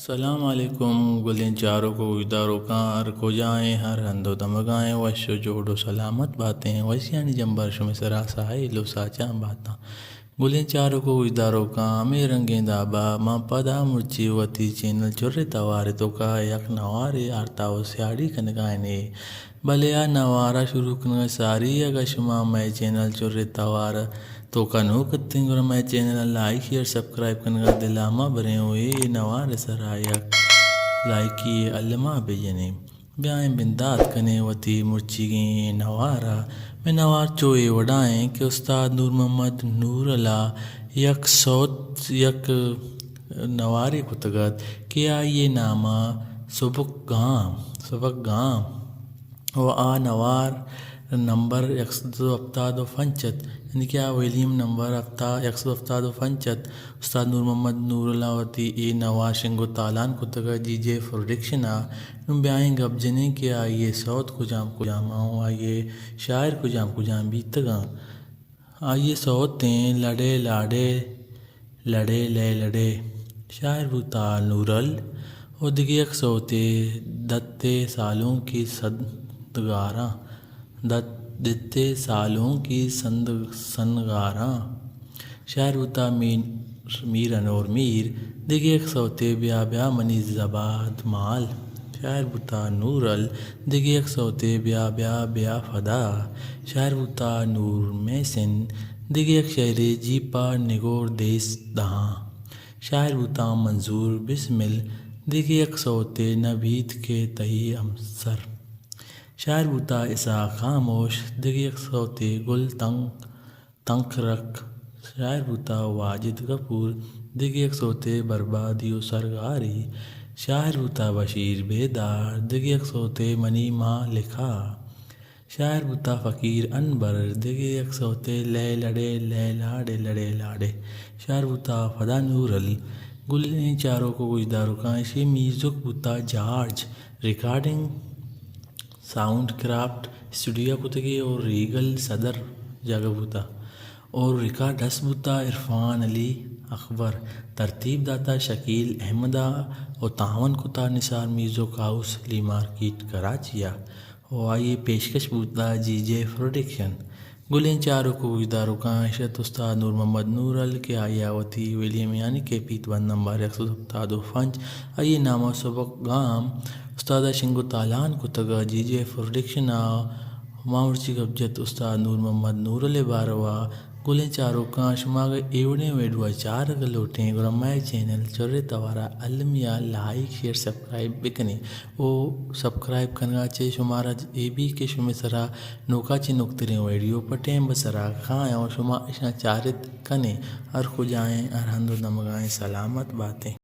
سلام علیکم گلیں چاروک و گوشداروکاں، ہر کجا ایں، ہر ہند و دمگا ایں، وش و جوڑ و سلامت باتیں، وشیانی جمبر شمے سرا ساہیل و ساچان باتاں۔ گلیں چاروک و گوشداروکاں، ہمے رنگیں دابا ما پدا مرچی وتی چینل چرے توارے توکا یک نوارے آرتا و سیاڑی کنگا ایں۔ بلے آ نوارا شروع کنگا ساری اگاں شما مئے چینل چرے توار توکا نوک اتیں، گڑا مئے چینل ء لائک، شیئر، سبسکرائب کنگا دلا مہ بریں و اے نوار ء سرا یک لائکی ء الما بجنیں۔ بیائیں بندات کنیں وتی مرچیگیں نوار ء۔ مئے نوار چو اے وڑا ایں کہ استاد نور محمد نورل ء یک سوت، یک نوارے کتگ ات کہ آئی ء نام ء سبک گام، سبک گام۔ و آ نوار نمبر یک سد و ہپتاد و پنچ ات، یعنی کہ آ ویلیم نمبر ہپتا-، یک سد و ہپتاد و پنچ ات۔ استاد نور محمد نورل ء وتی اے نوار شنگ و تالان کتگ ء جی جے پروڈکشن ء۔ نوں بیائیں گپ جنیں کہ آئی ء سوت کجام کجام ء و آئی ء شاعر کجام کجام بیتگ انت۔ آئی ء سوت ایں لڑے لاڑے، لڑے لئے لڑے۔ شاعر بوتا نورل و دگہ یک سوتے دتے سالونکی سندگاراں، دت-، دتے سالونکی سند-، سنگاراں۔ شاعر بوتا میر، میر انور میر، دگہ یک سوتے بیا بیا منی زباد مال۔ شاعر بوتا نورل، دگہ یک سوتے بیا بیا بیا فدا۔ شاعر بوتا نور محسن، دگہ یک شعرے جیپا نگور دیست دہاں۔ شاعر بوتا منظور بسمل، دگہ یک سوتے نہ بیت کہ تئی ہمسر۔ شاعر بوتا اسحاق خاموش، دگہ یک سوتے گل تنگ تنکرک۔ شاعر بوتا واجد غفور، دگہ یک سوتے بربادی و سرگاری۔ شاعر بوتا بشیر بیدار، دگہ یک سوتے منی ماں لکھا۔ شاعر بوتا فقیر انبر، دگہ یک سوتے لئے لڑے لئے لاڑے لڑے لاڑے۔ شاعر بوتا فدا نورل۔ گلیں چاروک و گوشداروکاں، ایشی میوزک بوتا George, recording sound craft studio کتگی اور ریگل صدر جاگہ بوتا اور ریکارڈسٹ بوتا عرفان علی اکبر، ترتیب داتا شکیل احمد ء و تعاون کتا نثار میوزک ہاؤس لی مارکیٹ کراچی ء و آئی پیشکش بوتا جی جے پروڈکشن۔ گلیں چاروک و گوشداروکاں، اشت استاد نور محمد نورل کہ آئی ء وتی ویلیم یعنی کہ پیت بند نمبر یک سد ہپتاد و پنچ، آئی ء نام ء سبک گام، استاد ء شنگ و تالان کتگ ء جی جے پروڈکشن ء۔ ما مرچی گپ جت استاد نور محمد نورل ء باروا۔ گلیں چاروکاں، شما اگہ اے وڑیں ویڈیو ء چارگ لوٹیں گڑا مئے چینل چرے توارا المی ء لائک، شیئر، سبسکرائب بکنیں۔ او سبسکرائب کنگا چہ شمارا اے بی کہ شمے سرا نوکا چہ نوکتریں ویڈیو پہ ٹیم بہ سرا کایاں و شما اشاں چارت کنیں۔ ہر کجائیں، ہر ہند و دمگائیں سلامت باتیں۔